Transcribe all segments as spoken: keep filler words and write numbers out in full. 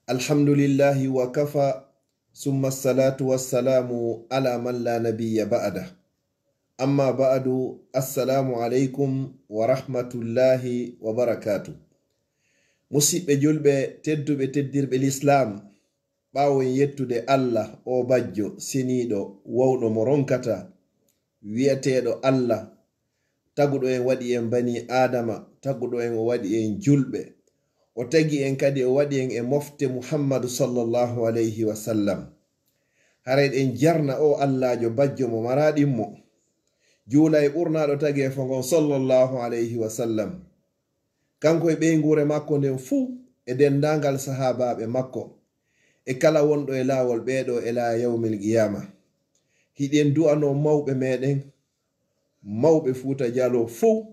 Alhamdulillahi wa kafa, summa salatu wassalamu ala man la nabiyya ba'da. Amma ba'du, assalamu alaikum wa rahmatullahi wa barakatuh. Musiɓɓe julɓe tedduɓe, teddirɓe Lislaam, ɓaawo en yettude Allah, o bajjo seniiɗo, wawɗo mo ronkata, wi'eteeɗo Allah, taguɗo en, waɗi en bani Aadama, taguɗo en, o waɗi en julɓe, o tagi en kadi, o waɗi en e mofte Muhammadu sallallahu alayhi wa sallam. Haray ɗen jarna o Allaajo bajjo mo maraa ɗimmo, juula e ɓurnaaɗo tageefo ngon sallallahu alayhi wa sallam. Kanko e ɓeynguure makko nden fuu, e denndaangal sahaabaaɓe makko, e kala wonɗo e laawol ɓeeɗo ila yawmil qiyaama. Hiɗen du'anoo mawɓe meɗen, mawɓe Fuuta Jaloo fuu,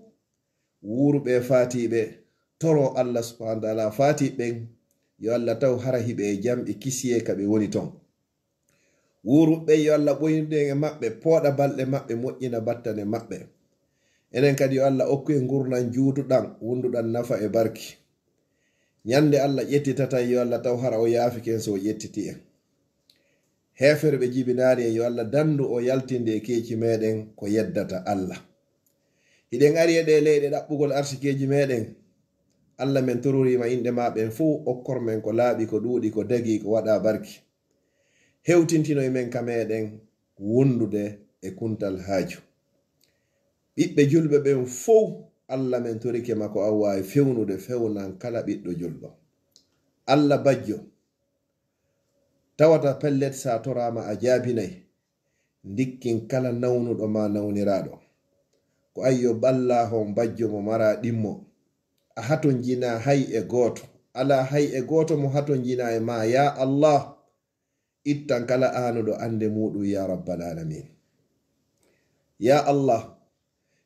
wuuruɓe e faatiiɓe, toroo Allah subhaanahu wa ta'aalaa faatiiɓe ɓen, yo Allah taw hara hiɓe e jam e kisiyee ka ɓe woni ton. Wuuruɓe ɓen, yo Allah ɓoynu en e maɓɓe, pooɗa balɗe maɓɓe, moƴƴina battane maɓɓe. Enen kadi, yo Allah okku en ngurndan juutuɗan, wunduɗan nafa e barki. Ñande Allah ƴettitata en, yo Allah taw hara o yaafike en so o ƴettiti en. Heeferɓe jibinaali en, yo Allah dandu o yaltinde e keeci meɗen ko yeddata Allah. Hiɗen ari e ɗee leyɗe ɗaɓɓugol arsikeeji meɗen. Allah, men tororiima inɗe maa ɓen fow, okkor men ko laaɓi, ko ɗuuɗi, ko dagii, ko waɗaa barki. Hewtintinoy men ka meɗen wondude e kuntal haaju. Ɓiɓɓe julɓe ɓen fow, Allah, men torike ma ko an waawi fewnude, fewnan kala ɓiɗɗo julɗo. Allah bajjo, tawata pellet, sa toraama a jaabinay, ndikkin kala nawnuɗo ma nawniraaɗo. Ko ayyo ballahon bajjo mo maraa ɗimmo. A hatonjinaa hay e gooto. Alaa hay e gooto mo hatonjinaa e ma, ya Allah. Ittan kala aanuɗo annde muuɗum, ya Rabbal Aalamiin. Ya Allah,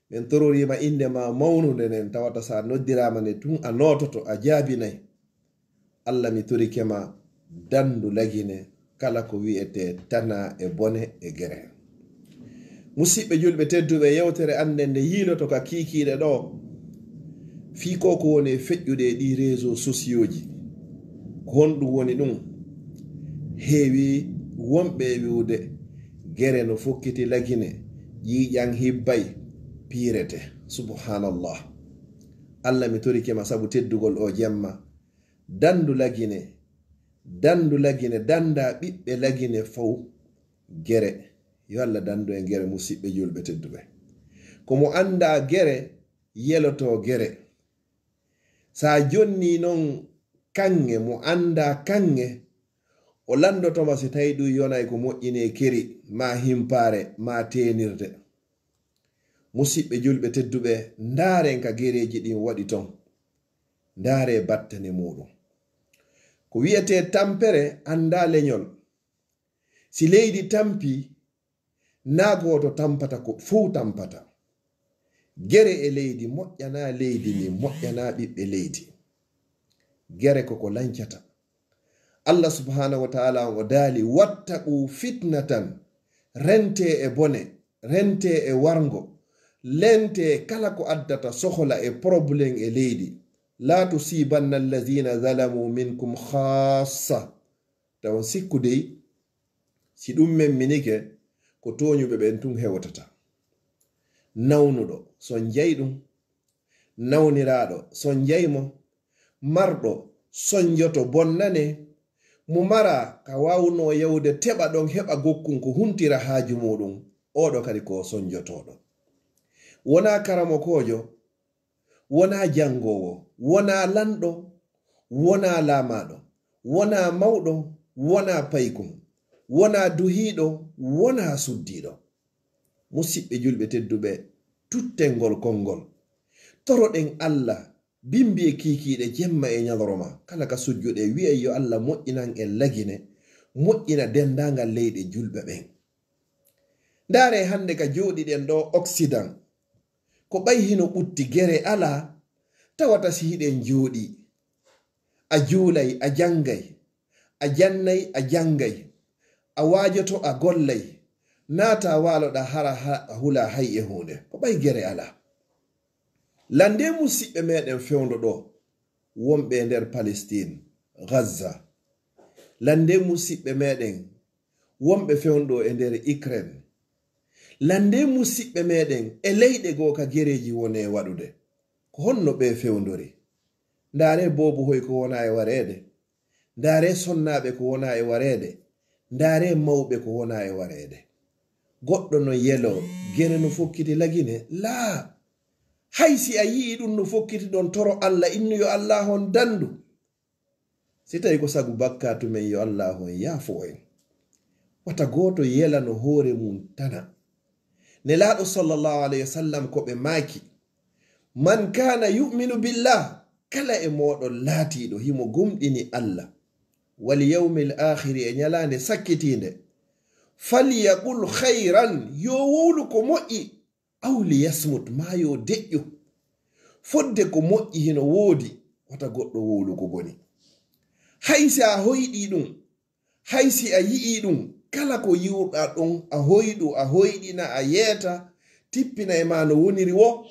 men tororiima innde ma mawnunde nden, tawata sa noddiraama nde tun a noototo, a jaabinay. Allah, mi torike ma, dandu lagine kala ko wi'etee tana e bone e gere. Musiɓɓe julɓe tedduɓe, yewtere an nden nde yiiloto ka kiikiiɗe ɗoo, fii ko ko woni e feƴƴude e ɗii réseaux sociauxji. Ko honɗum woni ɗum? Heewi wonɓe e wi'ude, gere no fokkiti lagine, ƴiiƴan hibbay, piirete. Subhanallah. Allah, mi torike ma sabu teddugol o jemma. Dandu lagine, dandu lagine, danda ɓiɓɓe lagine fow gere. Yo Allah dandu en gere, musiɓɓe julɓe tedduɓe. Ko mo anndaa gere, yelotoo gere. Sa jonnii non kaŋŋe, mo anndaa kaŋŋe, o lanndotoma si tawi ɗum yonay ko moƴƴini e keri, maa himpaare, maa teenirde. Musiɓɓe julɓe tedduɓe, ndaaren ka gereeji ɗin waɗi ton. Ndaaree battane muuɗum. Ko wi'etee tampere anndaa leñol. Si leydi tampii, naa gooto tampata, ko fow tampata. Gere e leydi moƴƴanaa leydi ndin, moƴƴanaa ɓiɓɓe leydi. Gere ko ko lancata. Allah subhanahu wa ta'ala on o daali, "Wattaqu fitnatan", rentee e bone, rentee e warngo, lentee kala ko addata sohola e problème e leydi. "La tusibanna allazina zalamu minkum khassa." Tawon sikku dey, si ɗum memminike, ko tooñuɓe ɓen tun hewtata. Nawnuɗo, sonjay ɗum. Nawniraaɗo, sonjay mo. Marɗo, sonjoto, bonnane. Mo maraa ka waawnoo yawde teɓa ɗon, heɓa gokkun ko huntira haaju muuɗum, oɗo kadi ko sonjotooɗo. Wonaa karamokoojo, wonaa janngoowo, wonaa lanɗo, wonaa laamaaɗo, wonaa mawɗo, wonaa paykun, wonaa duhiiɗo, wonaa suddiiɗo. Musiɓɓe julɓe tedduɓe, tutten ngol konngol. Toroɗen Allah, bimbi e kiikiiɗe, jemma e ñalorma, kala ka sujjuɗe, wi'en yo Allah moƴƴinan en lagine, moƴƴina denndaangal leyɗe julɓe ɓen. Ndaaree hannde ka jooɗiɗen ɗoo Occident, ko ɓay hino ɓutti, gere alaa, tawata si hiɗen jooɗii, a juulay, a janngay, a jannay, a janngay, a waajoto, a gollay, naata waaloɗaa hara ha-, a hulaa hay e huunde. Ko ɓay gere alaa. Lanndee musiɓɓe meɗen fewndo ɗoo, wonɓe e nder Palestine, Gaza, Lanndee musiɓɓe meeɗen wonɓe fewndo e nder Ukraine. Lanndee musiɓɓe meeɗen e leyɗe goo ka gereeji woni e waɗude. Ko honno ɓe fewndori? Ndaaree boobohoy ko wona e wareede. Ndaaree sonnaaɓe ko wona e wareede. Ndaaree mawɓe ko wona e wareede. Goɗɗo no yeloo, gere no fokkiti lagine? Laa! Hay si a yi'ii ɗun no fokkiti ɗon, toro Alla, innu yo Alla on danndu. Si tawii ko sabu bakkaatu men, yo Alla on yaafo en. Wata gooto yelano hoore mun tana. Nelaaɗo sallallahu alayhi wa sallam ko ɓe maaki, "Man kana yu'minu billah, kala e mooɗon laatiiɗo himo gomɗini Alla, wal yawmil aakhiri, e ñalaande sakkitiinde, falyaqul khayran, yo wowlu ko moƴƴi, aw liyasmut, maa yo deƴƴu. Fodde ko moƴƴi hino woodi, wata goɗɗo wowlu ko boni." Hay si a hoyɗii ɗun, hay si a yi'ii ɗun, kala ko yi'uɗaa ɗon, a hoyɗu, a hoyɗina, a yeeta, tippina e maa no woniri woo.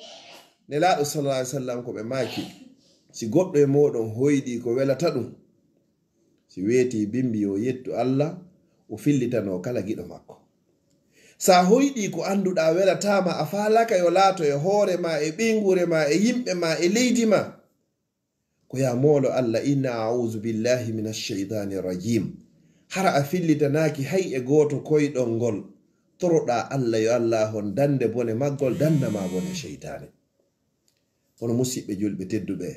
Nelaaɗo sallallahu alaihi wasallam ko ɓe maaki, si goɗɗo e mooɗon hoyɗii ko welata ɗum, si weetii bimbi, yo yettu Alla, o fillitanoo kala giɗo makko. Sa hoyɗii ko annduɗaa welataa ma, a faalaaka yo laato e hoore maa, e ɓeynguure maa, e yimɓe maa, e leydi maa, ko yaa moolo Alla, inna a'uuzu billahi mina shaytaani rajiim. Hara a fillitanaaki hay e gooto koyɗol ngol, toroɗaa Alla yo Alla hon dande bone maggol, danna ma bone seytaane. Kono musiɓɓe julɓe tedduɓe,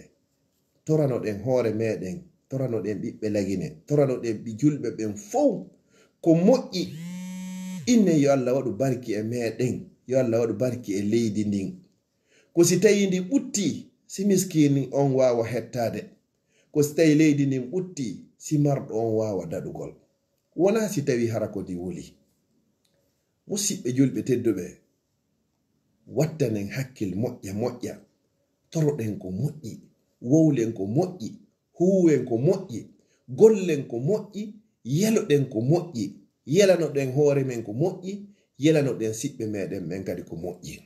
toranoɗen hoore meɗen, toranoɗen ɓiɓɓe lagine, toranoɗen ɓi julɓe ɓen fow ko moƴƴi. Innen yo Alla waɗu barki e meɗen, yo Alla waɗu barki e leydi ndin. Ko si tawii ndi ɓuttii, si miskiini on waawa hettaade. Ko si tawii leydi ndin ɓuttii, si marɗo on waawa daɗugol. Wonaa si tawii hara ko ndi wuli. Musiɓɓe julɓe tedduɓe, wattanen hakkil moƴƴa moƴƴa. Toroɗen ko moƴƴi, wowlen ko moƴƴi, huuwen ko moƴƴi, gollen ko moƴƴi, yeloɗen ko moƴƴi, yelanoɗen hoore men ko moƴƴi, yelanoɗen siɓɓe meɗen ɓen kadi ko moƴƴi.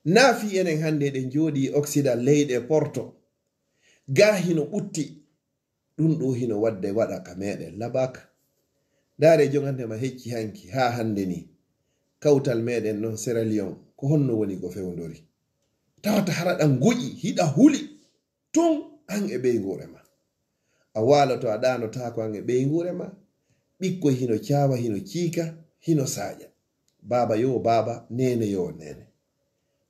Naa fii enen hannde eɗen jooɗii Occident, leyɗe Porto, gaa hino ɓutti, ɗun ɗoo hino waɗde waɗa ka meɗen labaaka. Ndaaree jogande ma hecci hanki haa hannde nii. Kawtal meɗen non Sierra Leone, ko honno woni ko fewndori? Tawata hara ɗan ngoƴi, hiɗa huli. Tun an e ɓeynguure ma. A waaloto, a ɗaanotaako an e ɓeynguure ma. Ɓikkoy hino caawa, hino ciika, hino saaƴa. Baaba yo baaba, neene yo neene.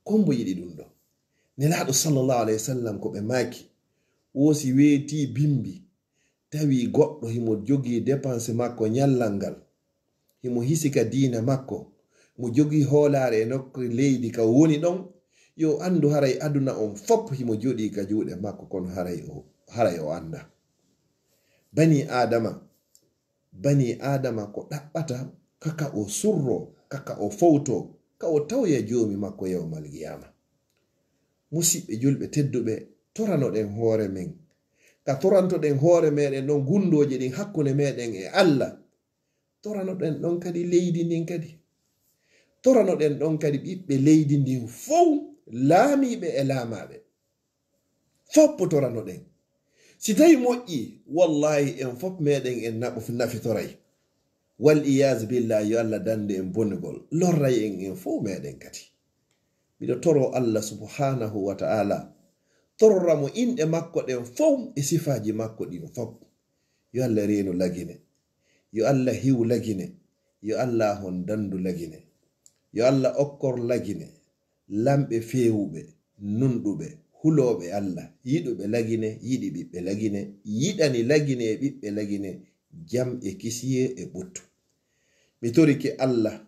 Ko hombo yiɗi ɗun ɗoo? Nelaaɗo sallallahu alayhi wa sallam ko ɓe maaki, wo si weetii bimbi, tawi goɗɗo himo jogii dépense makko ñallal ngal, himo hisi ka diina makko, mo jogii hoolaare e nokku leydi ka woni ɗon, yo anndu haray aduna on fop himo jooɗii ka juuɗe makko, kono haray o, haray o anndaa. Banii Aadama, banii Aadama ko ɗaɓɓata ka ka o surroo, ka ka o fowtoo, ka o tawoya Joomi makko yawmal qiyaama. Musiɓɓe julɓe tedduɓe, toranoɗen hoore men. Ka torantoɗen hoore meɗen ɗon, gunndooje ɗin hakkunde meɗen e Alla, toranoɗen ɗon kadi leydi ndin kadi. Toranoɗen ɗon kadi ɓiɓɓe leydi ndin fow, laamiiɓe e laamaaɓe. Foppo toranoɗen. Si tawi moƴƴi, wallahi en fop meɗen en naɓo-, nafitoray. Wal iyaazu billah, yo Alla dande en bonugol, lorray en en fow meɗen kadi. Miɗo toro Alla subhanahu wa ta'ala, torora mo inɗe makko ɗen fow e sifaaji makko ɗin fop. Yo Alla reenu lagine. Yo Alla hiw lagine. Yo Alla hon dandu lagine. Yo Alla okkor lagine. Lamɓe feewuɓe, nunɗuɓe, hulooɓe Alla, yiɗuɓe lagine, yiɗi ɓiɓɓe lagine, yiɗani lagine e ɓiɓɓe lagine, jam e kisiyee e ɓuttu. Mi torike Alla,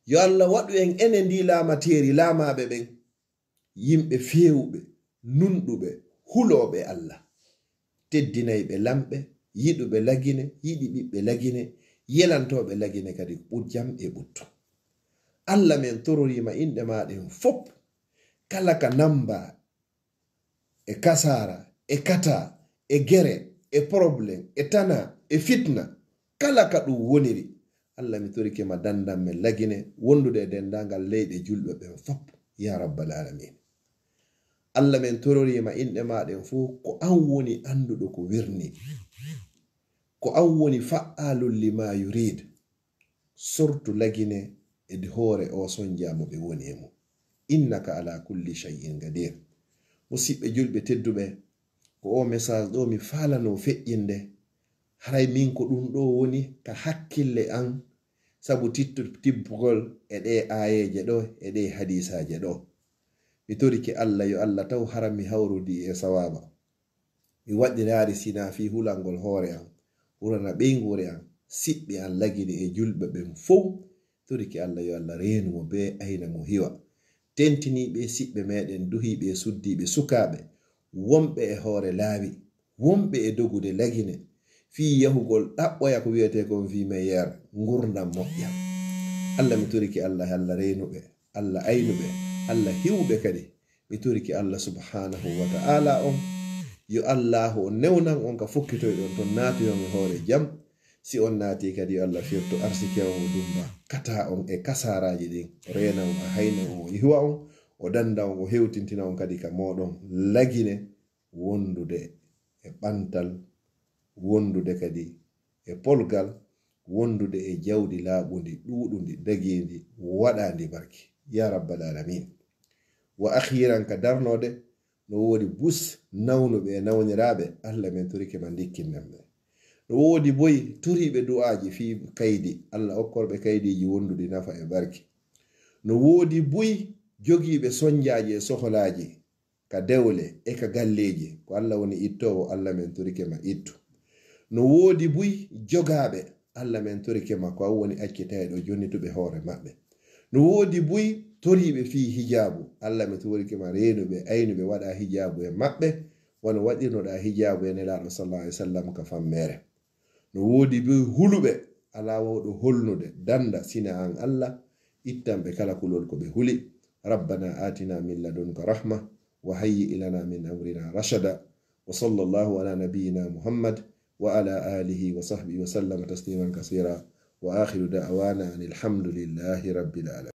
yo Alla waɗu en enen ndii laamateeri laamaaɓe ɓen, yimɓe feewuɓe, nunɗuɓe, hulooɓe Alla. Teddinayɓe lamɓe, yiɗuɓe lagine, yiɗi ɓiɓɓe lagine, yelantooɓe lagine kadi ɓur jam e ɓuttu. Alla, men tororiima inɗe maa ɗen fop, kala ka namba e kasaara, e kata, e gere, e problème, e tana, e fitna, kala ka ɗum woniri, Alla, mi torike ma dandan men lagine, wondude e denndaangal leyɗe julɓe ɓen fop, yaa rabbal aalamiin. Alla, men tororiima inɗe maa ɗen fof, ko an woni annduɗo ko wirnii. Ko an woni fa'aalun lima yurid. Sortu lagine e hoore o sonja mo ɓe woni e mum. Innaka ala kulli shay'in qadir. Musiɓɓe julɓe tedduɓe, ko o message ɗo mi faalano feƴƴinde. Haray min ko ɗum ɗo woni ka hakkille an, sabu tittu-, tibbugol e ɗe aayeeje ɗo, e ɗe hadiisaaje ɗo. Mi torike Allah, yo Allah taw hara mi hawrodi e sawaaba. Mi waɗiraari sina fii hulangol hoore an, hulana ɓeynguure an, siɓɓe an lagine e julɓe ɓen fow. Torike Allah, yo Allah reenu mo bee ayna mo hiwa. Tentiniiɓe siɓɓe meɗen, duhiiɓe e suddiiɓe sukaaɓe, wonɓe e hoore laawi, wonɓe e dogude lagine, fii yahugol ɗaɓɓoya ko wiyetee kon vie meilleure, ngurndan moƴƴa. Allah, mi torike Allah, Allah reenuɓe, Allah aynuɓe, Allah hiwuɓe kadi. Mi torike Allah subhanahu wa ta'ala on, yo Allahu on newnan on ka fokkitoyɗon ton, naatoyon e hoore jam. Si on naati kadi, yo Allah firtu arsike on, o dumba kata on e kasaaraaji ɗin, o reena on, o hayna on, o hiwa on, o danda on, o hewtintina on kadi ka mooɗon lagine wondude e ɓantal, wondude kadi e polgal, wondude e jawdi laaɓundi, ɗuuɗundi, dagiindi, waɗaandi barki. Ya rabbal alamin. Wa akhiran, ka darnoode, no woodi bus nawnuɓe e nawniraaɓe, Allah, men torike ma ndikkinnen ɓe. No woodi boy toriiɓe du'aaji fii kaydi, Allah, okkorɓe kaydiiji wonduɗi nafa e barki. No woodi buy jogiiɓe sonjaaji e sohlaaji ka dewle e ka galleeji, ko Allah woni ittoowo, Allah, men torike ma ittu. No woodi buy jogaaɓe, Allah, men torike ma, ko an woni accitayɗo, jonnituɓe hoore maɓɓe. No woodi buy toriiɓe fii hijaabu, Allah, men torike ma, reenuɓe, aynuɓe, waɗa hijaabu e maɓɓe, wano waɗirnoɗa hijaabu e Nelaaɗo sallallahu alaihi wasallam ka fammeere. No woodi buy huluɓe, alaa wawɗo holnude, danda, sina an Allah, ittan ɓe kala kulol ko ɓe huli. Rabbana atina min ladunka rahma, wa hayyi lana min amrina rashada. Wa sallallahu ala nabiyyina Muhammad wa ala alihi wa sahbihi wa sallama tasliman kasira. Wa akhiru da'wana anil hamdulillahi rabbil alamin.